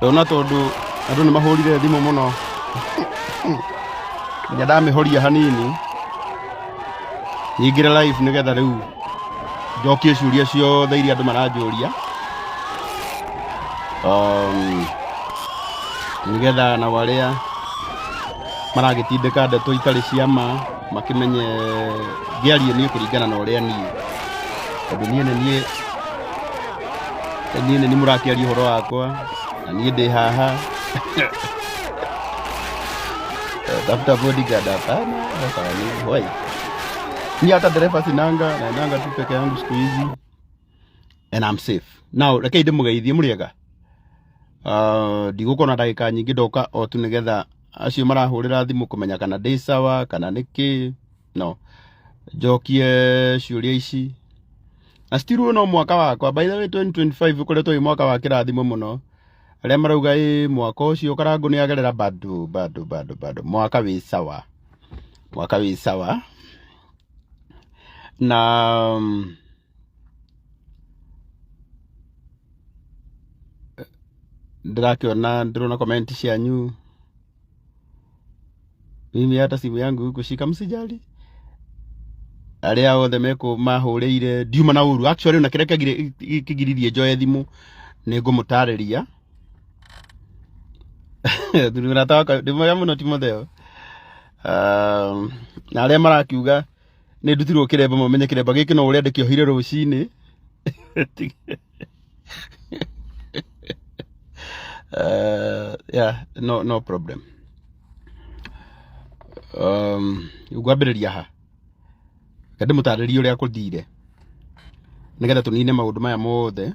Ndona tondũ andũ nĩ mahũrire thimũ mũno nginya ndamĩhoria hanini nyingĩre live nĩgetha rĩu njokie ciũria ciothe iria andũ maranjũria, nĩgetha nao arĩa maragĩtindĩka ndeto itarĩ cia ma makĩmenye ngĩarie niĩ kũringana na ũrĩa niĩ, tondũ niĩ nĩ niĩ niĩ nĩ niĩ mũrakĩaria ũhoro wakwa na niĩ ndĩ haha. Tafuta bodyguard hapana, sasa ni why? Ni hata dereva sinanga, naendanga tu peke yangu siku hizi and I'm safe. Now rekei ndĩmũgeithie mũrĩega. Ndigũkorwo na ndagĩka nyingĩ, ndoka o tu nĩgetha acio marahũrĩra thimũ kũmenya kana ndĩ sawa kana nĩkĩ, no njokie ciũria ici na still ũyũ no mwaka wakwa. By the way, 2025 ũkoretwo wĩ mwaka wa kĩrathimo mũno. Arĩa marauga ĩ mwaka ũcio Karangũ nĩ agerera, bado bado bado bado mwaka wĩ sawa, mwaka wĩ sawa na ndĩrakĩona, ndĩrona comment cianyu. Mimi hata simu yangu hukushika, msijali. Arĩa othe mekũ mahũrĩire ndiuma na ũru actually, ona kĩrĩa kĩgiririe njoe thimũ nĩ ngũmũtarĩria. Mũrata wakwa ndĩ mwega mũno Timotheo. Na arĩa marakiuga nĩ ndutirwo kĩremba, mamenye kĩremba gĩkĩ no ũrĩa ndĩkĩohire rũcinĩ. Yeah, no, no problem. Ngwambĩrĩria ha? Reke ndĩmũtarĩrie ũrĩa kũthire nĩgetha tũnine maũndũ maya mothe.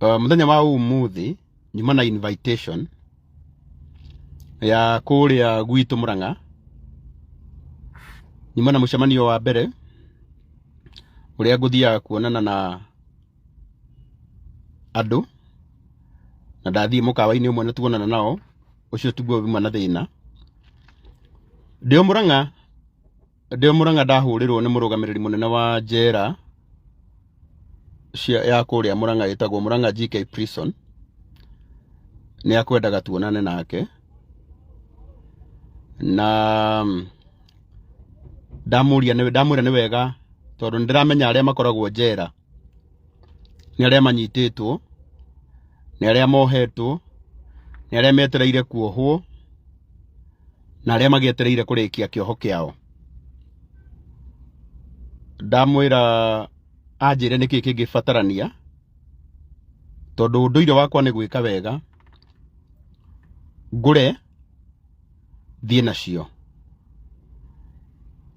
Mũthenya wa ũmũthĩ nyuma na invitation ya kũrĩa gwitũ Mũrang'a, nyuma na mũcemanio wa mbere ũrĩa ngũthiaga kuonana na andũ, na ndathiĩ mũkawa-inĩ ũmwe na tuonana nao, ũcio tiguo uma na thĩna. Ndĩ o Mũrang'a, ndĩ o Mũrang'a ndahũrĩrwo nĩ mũrũgamĩrĩri mũnene wa njera cia ya kũrĩa Mũrang'a ĩtagwo Mũrang'a GK Prison, nĩ akwendaga tuonane nake, na ndamũria, ndamwĩra nĩ wega tondũ nĩ ndĩramenya arĩa makoragwo njera nĩ arĩa manyitĩtwo, nĩ arĩa mohetwo, nĩ arĩa metereire kuohwo, na arĩa magĩetereire kũrĩkia kĩoho kĩao. Ndamwĩra anjĩre nĩkĩ kĩngĩbatarania tondũ ũndũire wakwa nĩ gwĩka wega, ngũre thiĩ nacio,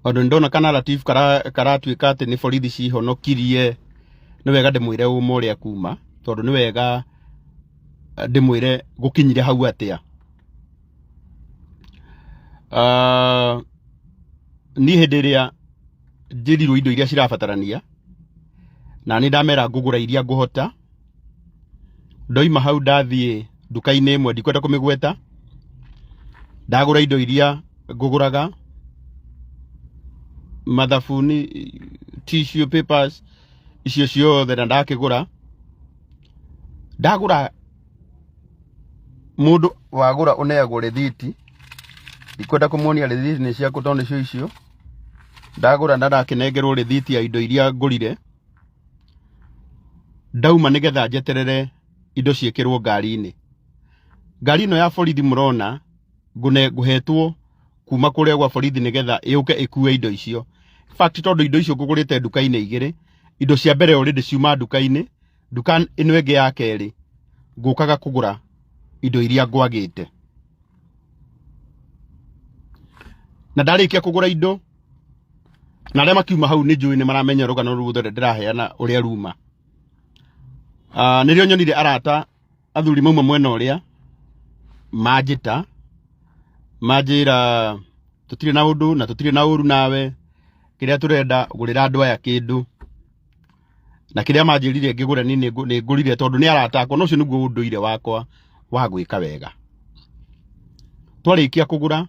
tondũ nĩ ndona ka narrative karatuĩka atĩ nĩ borithi cihonokirie. Nĩ wega ndĩmwĩre ũma ũrĩa kuma, tondũ nĩ wega ndĩmwĩre gũkinyire hau atĩa. Niĩ hĩndĩ ĩrĩa njĩrirwo indo iria cirabatarania, na nĩ ndamera ngũgũra iria ngũhota, ndoima hau ndathiĩ nduka-inĩ ĩmwe ndikwenda kũmĩgweta, ndagũra indo iria ngũgũraga, mathabuni, tissue papers, icio ciothe, na ndakĩgũra, ndagũra, mũndũ wagũra ũneagwo rĩthiti, ndikwenda kũmuonia rĩthiti nĩ ciakũ tondũ nĩcio icio ndagũra, na ndakĩnengerwo rĩthiti ya indo iria ngũrire. Ndauma nĩgetha njeterere indo ciĩkĩrwo ngari-inĩ. Ngari ĩno ya borithi mũrona ngũhetwo kuma kũrĩa gwa borithi nĩgetha yũke ĩkue indo icio. In fact, tondũ indo icio ngũgũrĩte nduka-inĩ igĩrĩ, indo cia mbere already ciuma nduka-inĩ, nduka ĩno ĩngĩ ya kerĩ ngũkaga kũgũra indo iria ngwagĩte. Na ndarĩkia kũgũra indo, na arĩa makiuma hau nĩ njũĩ nĩ maramenya rũgano rũu ruothe ndĩraheana ũrĩa ruma. Nĩrĩo nyonire arata athuri mauma mwena ũrĩa manjĩta manjĩra tũtirĩ na ũndũ na tũtirĩ na ũru nawe, kĩrĩa tũrenda gũrĩra andũ aya kĩndũ, na kĩrĩa manjĩrire ngĩgũre niĩ nĩ ngũrire tondũ nĩ arata akwa, na ũcio nĩguo ũndũire wakwa wa gwĩka wega. Twarĩkia kũgũra,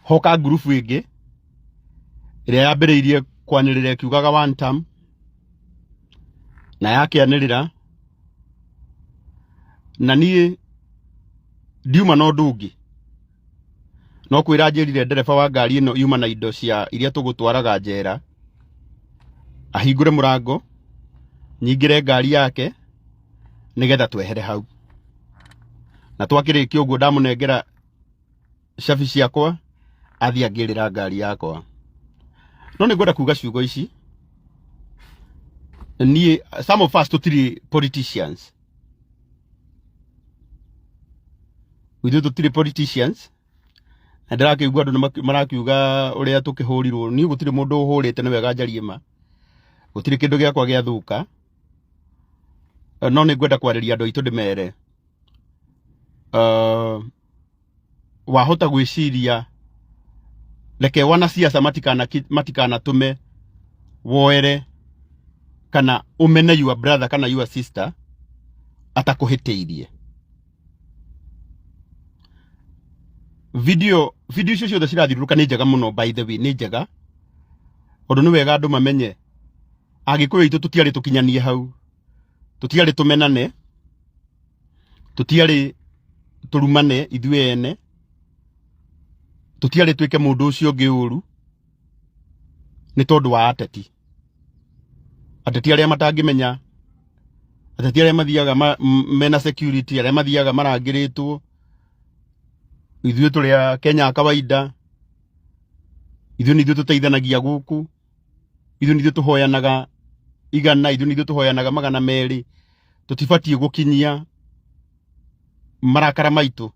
hoka ngurubu ĩngĩ ĩrĩa yambĩrĩirie kwanĩrĩra ĩkiugaga one term, na yakĩanĩrĩra. Na niĩ ndiuma na ũndũ ũngĩ no kwĩra njĩrire ndereba wa ngari ĩno yuma na indo cia iria tũgũtwaraga njera, ahingũre mũrango nyingĩre ngari yake nĩgetha twehere hau. Na twakĩrĩkia ũguo ndamũnengera cabi ciakwa athiĩ angĩrĩra ngari yakwa. No nĩ ngwenda kuga ciugo ici, niĩ some of us tũtirĩ politicians, ithuĩ tũtirĩ politicians, na ndĩrakĩigua andũ nĩ marakiuga ũrĩa tũkĩhũrirwo. Niĩ gũtirĩ mũndũ ũhũrĩte, nĩ wega njarie ma, gũtirĩ kĩndũ gĩakwa gĩathũka, no nĩ ngwenda kwarĩria andũ aitũ ndĩmere, wahota gwĩciria reke wanasiasa matikanatũme woere kana ũmene your brother kana your sister atakũhĩtĩirie. Video icio ciothe cirathiũrũrũka nĩ njega mũno, by the way, nĩ njega tondũ nĩ wega andũ mamenye Agĩkũyũ aitũ tũtiarĩ tũkinyanie hau, tũtiarĩ tũmenane, tũtiarĩ tũrumane ithuĩ ene, tũtiarĩ twĩke mũndũ ũcio ũngĩ ũru nĩ tondũ wa ateti. Ateti arĩa matangĩmenya, ateti arĩa mathiaga mena security, arĩa mathiaga marangĩrĩtwo, ithuĩ tũrĩ a Kenya a kawaida, ithuĩ nĩ ithuĩ tũteithanagia gũkũ, ithuĩ nĩ ithuĩ tũhoyanaga 100, ithuĩ nĩ ithuĩ tũhoyanaga 200. Tũtibatiĩ gũkinyia marakara maitũ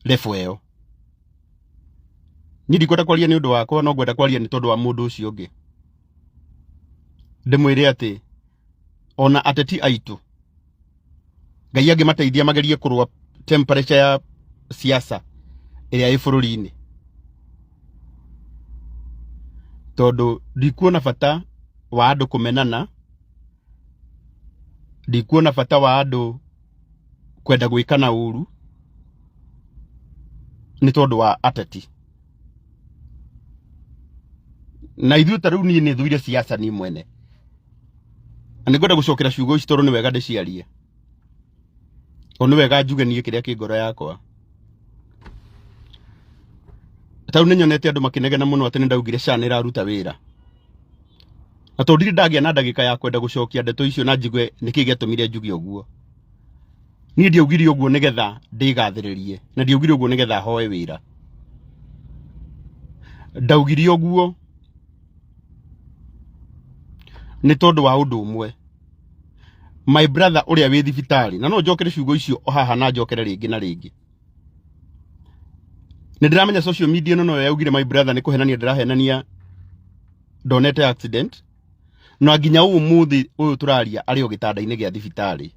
level ĩyo. Niĩ ndikwenda kwaria nĩ ũndũ wakwa, no ngwenda kwaria nĩ tondũ wa mũndũ ũcio ũngĩ, ndĩmwĩre atĩ ona ateti aitũ Ngai angĩmateithia magerie kũrũa temperature ya siasa ĩrĩa ĩ bũrũri-inĩ, tondũ ndikuona bata wa andũ kũmenana, ndikuona bata wa andũ kwenda gwĩkana ũru nĩ tondũ wa ateti. Na ithuĩ ta rĩu niĩ nĩ thũire siasa niĩ mwene, na nĩ ngwenda gũcokera ciugo ici tondũ nĩ wega ndĩciarie, tondũ nĩ wega njuge niĩ kĩrĩa kĩ ngoro yakwa. Ta rĩu nĩ nyonete andũ makĩnegena mũno atĩ nĩ ndaugire SHA nĩ ĩraruta wĩra, na tondũ ndirĩ ndagĩa na ndagĩka ya kwenda gũcokia ndeto icio na njigue nĩkĩ gĩatũmire njuge ũguo. Niĩ ndiaugire ũguo nĩgetha ndĩgathĩrĩrie, na ndiaugire ũguo nĩgetha hoe wĩra. Ndaugire ũguo nĩ tondũ wa ũndũ ũmwe, my brother ũrĩa wĩ thibitarĩ, na no njokere ciugo icio o haha na njokere rĩngĩ na rĩngĩ. Nĩ ndĩramenya social media ĩno noyo yaugire my brother nĩ kũhenania ndĩrahenania ndonete accident, na nginya ũmũthĩ ũyũ tũraria arĩ o gĩtanda-inĩ gĩa thibitarĩ.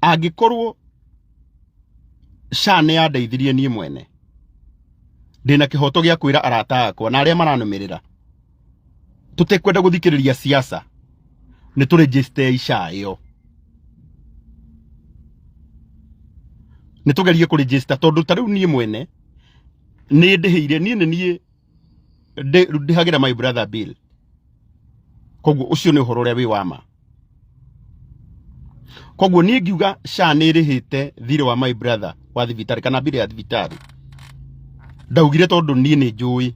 Angĩkorwo SHA nĩ yandeithirie niĩ mwene, ndĩna kĩhoto gĩa kwĩra arata akwa na arĩa maranũmĩrĩra tũtekwenda gũthikĩrĩria siasa nĩ tũrĩnjĩstei SHA ĩyo, nĩ tũgerie kũrĩnjĩsta, tondũ ta rĩu niĩ mwene nĩ ndĩhĩire, niĩ nĩ niĩ ndĩhagĩra my brother bill. Koguo ũcio nĩ ũhoro ũrĩa wĩ wa ma. Koguo niĩ ngiuga SHA nĩ ĩrĩhĩte thirĩ wa my brother wa thibitarĩ kana bill ya thibitarĩ, ndaugire tondũ niĩ nĩ njũĩ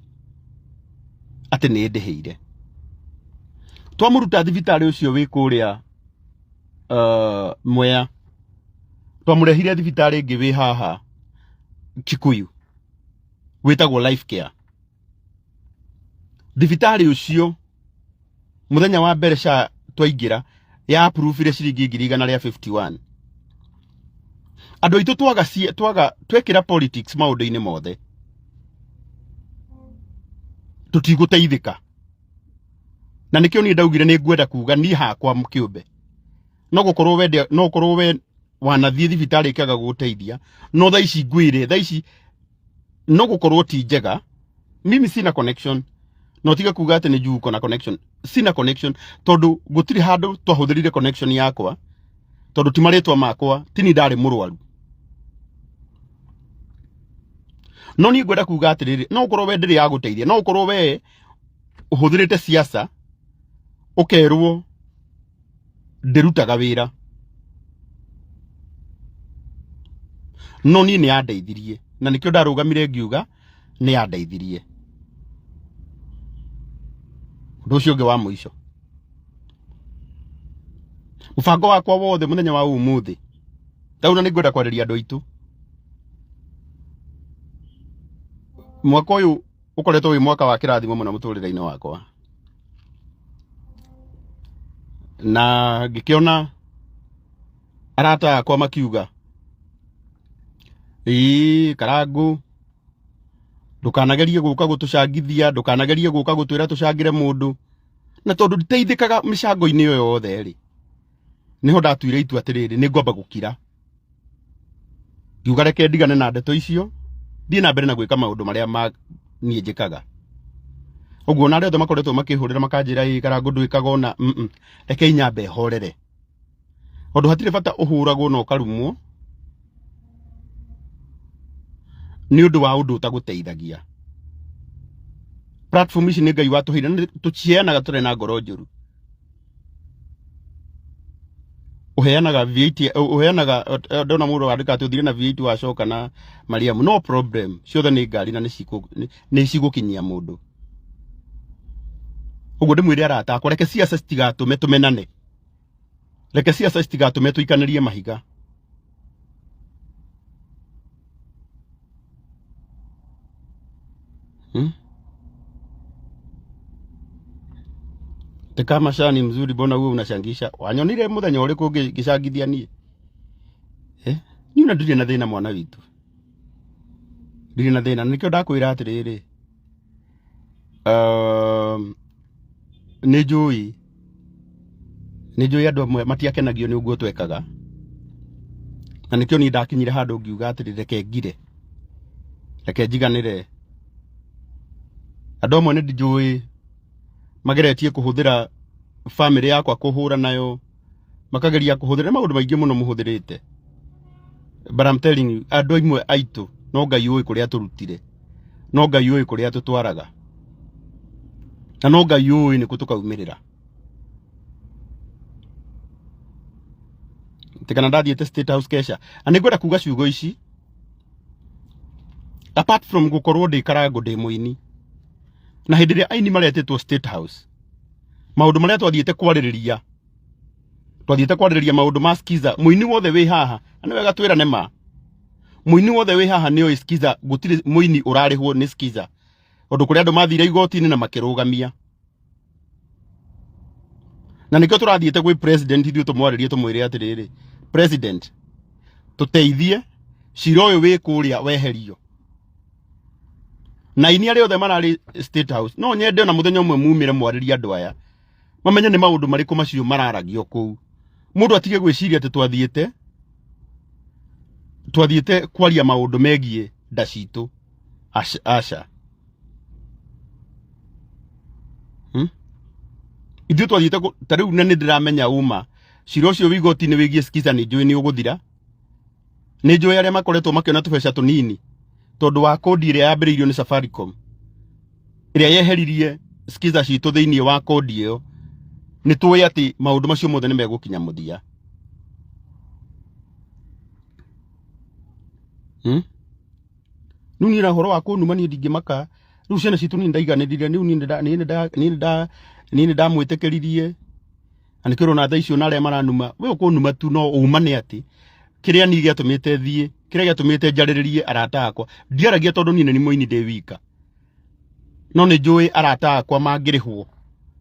atĩ nĩ ndĩhĩire. Twamũruta thibitarĩ ũcio wĩ kũrĩa Mwea, twamũrehire thibitarĩ ĩngĩ wĩ haha Kikuyu wĩtagwo Life Care. Thibitarĩ ũcio mũthenya wa mbere SHA twaingĩra ya approve ciringi 151,000. Andũ aitũ twaga twaga twekĩra politics maũndũ-inĩ mothe tũtigũteithĩka, na nĩkĩo niĩ ndaugire nĩ ngwenda kuga niĩ hakwa kĩũmbe, no gũkorwo wende, no gũkorwo we wanathiĩ thibitarĩ ĩkaga gũgũteithia, no thaa ici ngwĩre, thaa ici no gũkorwo ti njega. Mimi sina connection, no tiga kuga atĩ nĩ juu uko na connection. Sina connection tondũ gũtirĩ handũ twahũthĩrire connection yakwa, tondũ ti marĩtwa makwa, ti ni ndarĩ mũrwaru. No niĩ ngwenda kuga atĩrĩrĩ, no ũkorwo we ndĩrĩ yagũteithia, no ũkorwo we ũhũthĩrĩte siasa ũkerwo ndĩrutaga wĩra. No niĩ nĩ yandeithirie, na nĩkĩo ndarũgamire ngiuga nĩ yandeithirie. Ũndũ ũcio ũngĩ wa mũico, mũbango wakwa wothe mũthenya wa ũmũthĩ tauna nĩ ngwenda kwarĩria andũ aitũ. Mwaka ũyũ ũkoretwo wĩ mwaka wa kĩrathimo mũno mũtũrĩre-inĩ wakwa, na ngĩkĩona arata akwa makiuga, ĩĩ Karangũ, ndũkanagerie gũka gũtũcangithia, ndũkanagerie gũka gũtwĩra tũcangĩre mũndũ. Na tondũ nditeithĩkaga mĩcango-inĩ ĩyo yothe rĩ, niho ndatuire itua atĩrĩrĩ, nĩ ngwamba gũkira. Ngiuga reke ndigane na ndeto icio, thiĩ na mbere na gwĩka maũndũ marĩa ma niĩ njĩkaga. Ũguo na arĩa othe makoretwo makĩhũrĩra makanjĩra ĩ Karangũ ndwĩkaga ũna, reke nyambe horere. Tondũ hatirĩ bata ũhũragwo na ũkarumwo nĩ ũndũ wa ũndũ ũtagũteithagia. Platform ici nĩ Ngai watũheire na tũciheanaga tũtarĩ na ngoro njũru. Ũheanaga V8, ũheanaga, ndona mũndũ wandĩka atĩ ũthire na V8 wacoka na Mariamu, no problem, ciothe nĩ ngari na nĩ cigũkinyia mũndũ. Ũguo ndĩmwĩre arata akwa, reke ciaca citigatũme tũmenane, reke ciaca citigatũme tũikanĩrie mahiga. Kama shani mzuri, mbona wewe unachangisha? Wanyonire muthenya uriku ngicangithia nie? Niĩ ona ndirĩ na thĩna mwana witũ, ndirĩ na thĩna. Nĩkĩo ndakwĩra atĩrĩrĩ, nĩ njũĩ andũ amwe matiakenagio nĩ ũguo twekaga, na nĩkĩo niĩ ndakinyire handũ ngiuga atĩrĩ, reke ngire, reke njiganĩre. Andũ amwe nĩ njũĩ mageretie kũhũthĩra bamĩrĩ yakwa kũhũra nayo, makageria kũhũthĩra maũndũ maingĩ mũno mũhũthĩrĩte, but I'm telling you, andũ amwe aitũ no Ngai ũĩ kũrĩa tũrutire, no Ngai ũĩ kũrĩa tũtwaraga, na no Ngai ũĩ nĩkũ tũkaumĩrĩra. Tikana ndathiĩte State House kesha, na nĩngwenda kuga ciugo ici, apart from gũkorwo ndĩ Karangũ ndĩ mũini, na hĩndĩ ĩrĩa aini maretĩtwo State House, maũndũ marĩa twathiĩte kwarĩrĩria, twathiĩte kwarĩrĩria maũndũ ma Skiza. Mũini wothe wĩ haha, na nĩ wega twĩrane ma, mũini wothe wĩ haha nĩ oĩ Skiza, gũtirĩ mũini ũrarĩhwo nĩ Skiza, tondũ kũrĩ andũ mathire igoti-inĩ na makĩrũgamia. Na nĩkĩo tũrathiĩte gwĩ president ithuĩ tũmwarĩrie tũmwĩre atĩrĩrĩ, president, tũteithie cira ũyũ wĩ kũrĩa weherio. Na aini arĩa othe mararĩ State House, no nyende ona mũthenya ũmwe mumĩre mwarĩrie andũ aya, mamenye nĩ maũndũ marĩkũ macio mararagio kũu. Mũndũ atige gwĩciria atĩ twathiĩte kwaria maũndũ megiĩ nda citũ. Aca. Ithuĩ twathiĩte ta rĩu, na nĩ ndĩramenya uma cira ũcio wĩ igoti-inĩ wĩgiĩ Skiza nĩ njũĩ nĩ ũgũthira. Nĩ njũĩ arĩa makoretwo makĩona tũbeca tũnini tondũ wa kodi ĩrĩa yambĩrĩirio nĩ Safaricom, ĩrĩa yeheririe Skiza citũ thĩinĩ wa kodi ĩyo. Nĩ tũĩ atĩ maũndũ macio mothe nĩ megũkinya mũthia. Rĩu niĩ na ũhoro wa kũnuma niĩ ndingĩmaka. Rĩu ciana citũ niĩ ndaiganĩrire, rĩu niĩ nĩndamwĩtĩkĩririe, na nĩkĩo ũrona thaa icio na arĩa maranuma, we ũkũnuma tu, no ũma nĩ atĩ kĩrĩa niĩ gĩatũmĩte thiĩ, kĩrĩa gĩatũmĩte njarĩrĩrie arata akwa, ndiaragia tondũ niĩ nĩ mũini ndĩ wika, no nĩ njũĩ arata akwa mangĩrĩhwo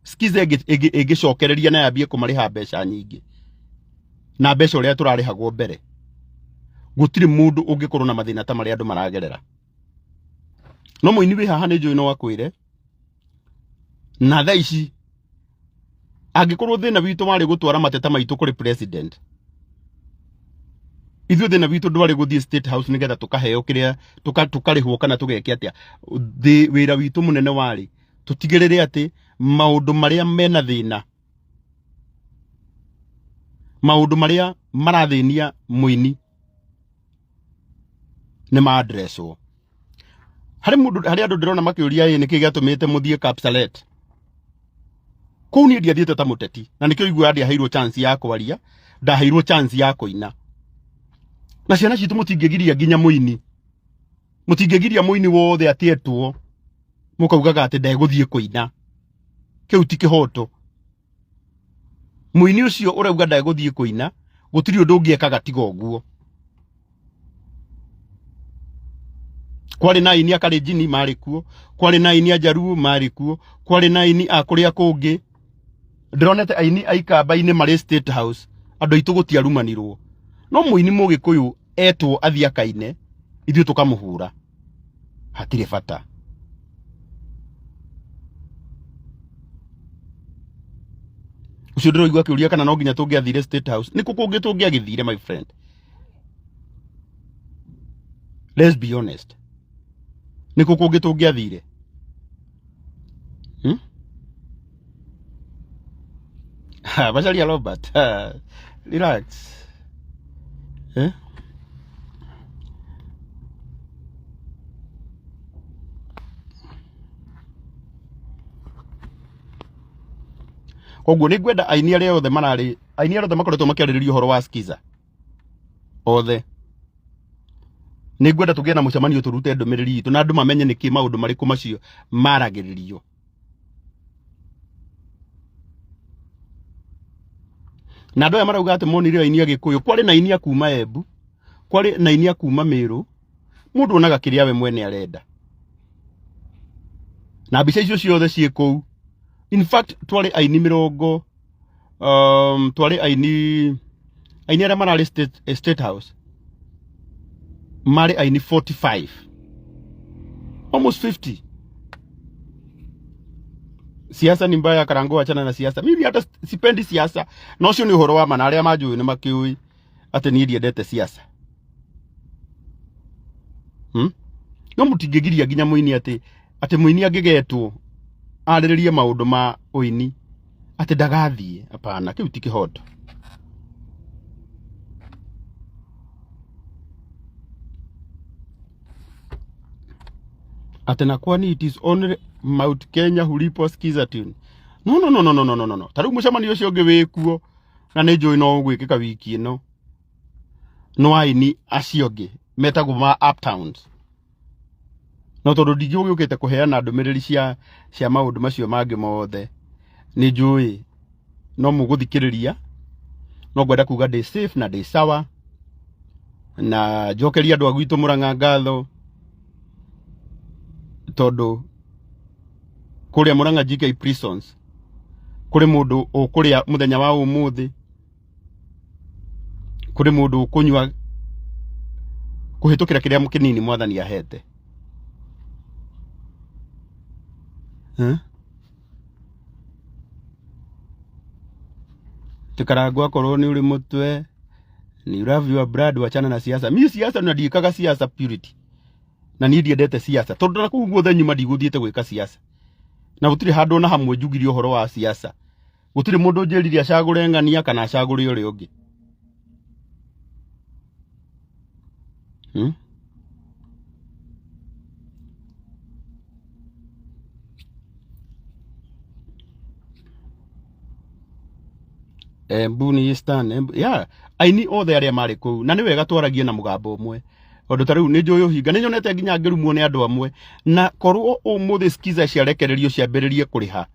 Skiza ĩngĩcokereria na yambie kũmarĩha mbeca nyingĩ na mbeca ũrĩa tũrarĩhagwo mbere, gũtirĩ mũndũ ũngĩkorwo na mathĩna ta marĩa andũ maragerera. No mũini wĩ haha nĩ njũĩ no akwĩre, na thaa ici angĩkorwo thĩna witũ warĩ gũtwara mateta maitũ kũrĩ president, ithuĩ thĩna witũ ndwarĩ gũthiĩ State House nĩgetha tũkaheo kĩrĩa tũkarĩhwo kana tũgeke atĩa. Wĩra witũ mũnene warĩ tũtigĩrĩre atĩ maũndũ marĩa mena thĩna, maũndũ marĩa marathĩnia mũini nĩ ma addresswo. Harĩ mũndũ, harĩ andũ ndĩrona makĩũria ĩ nĩkĩ gĩatũmĩte mũthiĩ Kapsalet. Kũu niĩ ndiathiĩte ta mũteti, na nĩkĩo iguaga ndiaheirwo chance ya kwaria, ndaheirwo chance ya kũina. Na ciana citũ mũtingĩgiria nginya mũini, mũtingĩgiria mũini wothe atĩ etwo mũkaugaga atĩ ndegũthiĩ kũina. Kĩu ti kĩhoto. Mũini ũcio ũrauga ndegũthiĩ kũina, gũtirĩ ũndũ ũngĩ ekaga tiga ũguo. Kwarĩ na aini a Kalenjin marĩ kuo, kwarĩ na aini a Jaluo marĩ kuo, kwarĩ na aini a kũrĩa kũngĩ. Ndĩronete aini a Ikamba-inĩ marĩ State House, andũ aitũ gũtiarumanirwo. No mũini Mũgĩkũyũ etwo athiĩ akaine, ithuĩ tũkamũhũra. Hatirĩ bata. Ũcio ndĩroigua akĩũria kana no nginya tũngĩathire State House. Nĩ kũ kũngĩ tũngĩagĩthire, my friend? Let's be honest. Nĩ kũ kũngĩ tũngĩathire? Hmm? Ha, Macharia Robert. Ha, relax. Eh? Koguo nĩ ngwenda aini arĩa othe mararĩ, aini arĩa othe makoretwo makĩarĩrĩria ũhoro wa Skiza othe, nĩ ngwenda tũgĩe na mũcemanio, tũrute ndũmĩrĩri itũ na andũ mamenye nĩkĩ maũndũ marĩkũ macio maragĩrĩrio. Na andũ aya marauga atĩ monire aini a Gĩkũyũ, kwarĩ na aini a kuma Embu, kwarĩ na aini a kuma Mĩrũ. Mũndũ onaga kĩrĩa we mwene arenda, na mbica icio ciothe ciĩ kũu. In fact, twarĩ aini mĩrongo, twarĩ aini arĩa mararĩ State House marĩ aini 45, almost 50. Siasa ni mbaya, Karango, achana na siasa. Mimi hata sipendi siasa, na ũcio nĩ ũhoro wa ma, na arĩa manjũĩ nĩ makĩũĩ atĩ niĩ ndiendete siasa. No mũtingĩgiria nginya mũini atĩ mũini angĩgetwo arĩrĩrie maũndũ ma ũini atĩ ndagathiĩ. Hapana, kĩu ti kĩhoto. Atĩ na kwani it is only Mount Kenya hulipwa Skiza tune? No, no, no, no, no, no, no, no. Ta rĩu mũcemanio ũcio ũngĩ wĩkuo, na nĩ njũĩ no ũgwĩkĩka wiki ĩno, no aini acio angĩ metagwo ma uptowns. No tondũ ndingĩũgĩũkĩte kũheana ndũmĩrĩri cia maũndũ macio mangĩ mothe, nĩ njũĩ no mũgũthikĩrĩria. No ngwenda kuga ndĩ safe na ndĩ sawa, na njokeria andũ a gwitũ Mũrang'a ngatho, tondũ kũrĩa Mũrang'a GK Prisons kũrĩ mũndũ ũkũrĩa mũthenya wa ũmũthĩ, kũrĩ mũndũ ũkũnyua kũhĩtũkĩra kĩrĩa kĩnini mwathani ahete. Eh? Tĩkarangwo akorwo nĩ ũrĩ mũtwe ni you love your blood, wachana na siasa. Mi siasa na ndiĩkaga siasa purity, na niĩ ndiendete siasa, tondũ na kũu guothe nyuma ndigũthiĩte gwĩka siasa, na gũtirĩ handũ ona hamwe njugire ũhoro wa siasa. Gũtirĩ mũndũ njĩrire acagũre ng'ania kana acagũre ũrĩa ũngĩ. Embu nĩ Eastern, Embu, yeah, aini othe arĩa marĩ kũu, na nĩ wega twaragie na mũgambo ũmwe, tondũ ta rĩu nĩ njũĩ ũhinga, nĩ nyonete nginya ngĩrumwo nĩ andũ amwe. Na korwo ũmũthĩ Skiza ciarekererio ciambĩrĩrie kũrĩha,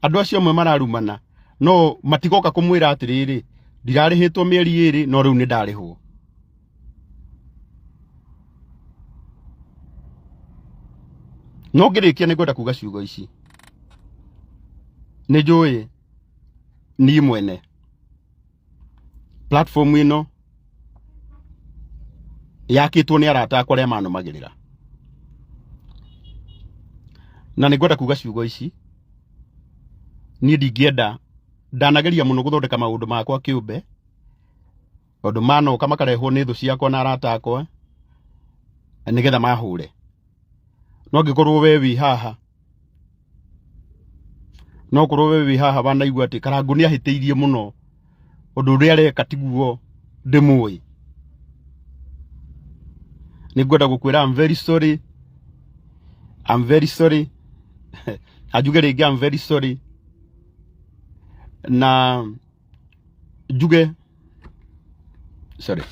andũ acio amwe mararumana no matigoka kũmwĩra atĩrĩrĩ, ndirarĩhĩtwo mĩeri 2, no rĩu nĩ ndarĩhwo. No ngĩrĩkia nĩ ngwenda kuga ciugo ici. Nĩ njũĩ niĩ mwene platform ĩno yakĩtwo nĩ arata akwa arĩa manũmagĩrĩra, na nĩ ngwenda kuga ciugo ici. Niĩ ndingĩenda, ndanageria mũno gũthondeka maũndũ makwa kĩũmbe, tondũ manoka makarehwo nĩ thũ ciakwa na arata akwa nĩgetha mahũre. No angĩkorwo we wĩ haha, no korwo we wĩ haha wanaigua atĩ Karangũ nĩ ahĩtĩirie mũno, ũndũ ũrĩa areka tiguo ndĩmũĩ, nĩ ngwenda gũkwĩra I'm very sorry, I'm very sorry. Anjuge rĩngĩ, I'm very sorry. Na njuge sorry.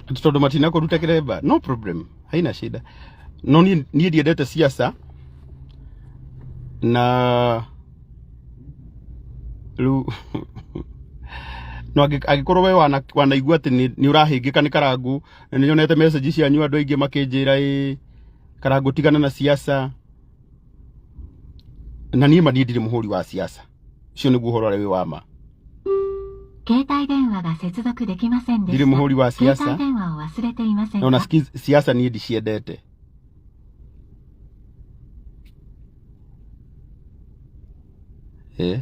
Atĩ tondũ matinakũruta kĩremba, no problem, haina shida. No niĩ ndiendete siasa na rĩu no angĩkorwo we wanaigua atĩ nĩ ũrahĩngĩka nĩ Karangũ, na nĩ nyonete message cianyu andũ aingĩ makĩnjĩra ĩ Karangũ tigana na siasa, na niĩ ma niĩ ndirĩ mũhũri wa siasa, ũcio nĩguo ũhoro ũrĩa wĩ wa ma. 携帯電話が接続できませんで Ndirĩ した。 mũhũri wa 携帯 siasa 電話を忘れていません na ona か。 siasa niĩ ndiciendete. Eh.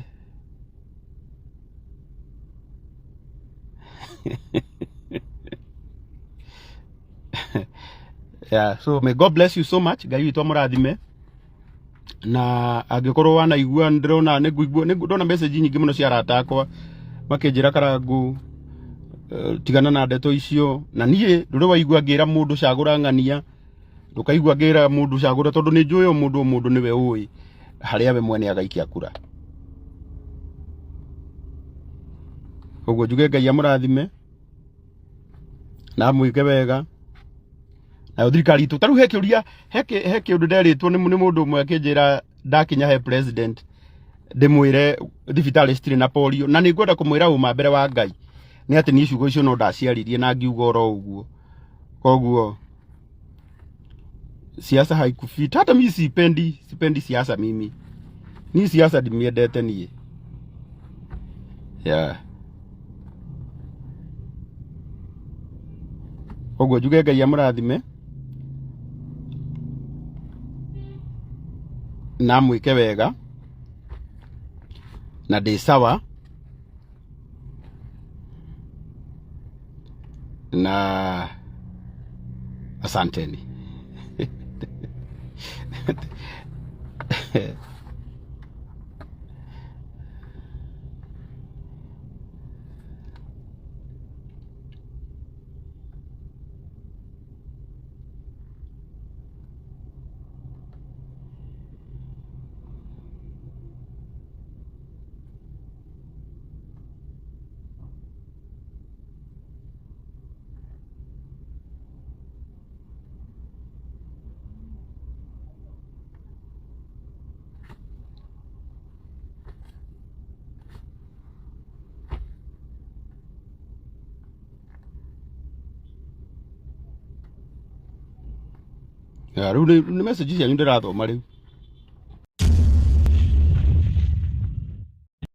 Yeah, so may God bless you so much. Ngai witũ amũrathime na angĩkorwo wanaigua ndĩrona nĩngũigua ndona message nyingĩ mũno cia arata akwa makĩnjĩra Karangũ, tigana na ndeto icio, na niĩ ndũrĩ waigua ngĩra mũndũ cagũra ng'ania, ndũkaigua ngĩra mũndũ cagũra, tondũ nĩ njũĩ o mũndũ o mũndũ nĩwe ũĩ harĩa we mwene agaikia kura. Koguo njuge Ngai amũrathime na amwĩke wega. Nayo thirikari itũ tarĩu he kĩũria he kĩũndũ nderĩtwo nĩ mũndũ ũmwe akĩnjĩra ndakinya he president ndĩmwĩre thibitarĩ citirĩ na polio, na nĩ ngwenda kũmwĩra ũma mbere wa Ngai nĩ atĩ niĩ ciugo icio no ndaciaririe na ngiuga oro ũguo. Koguo siasa haikufit, hata mimi sipendi siasa, mimi ni siasa ndimiendete niĩ. Yeah. Koguo njuge Ngai amũrathime na amwĩke wega na ndĩ sawa na asanteni. Rĩu nĩ message cianyu ndĩrathoma rĩu.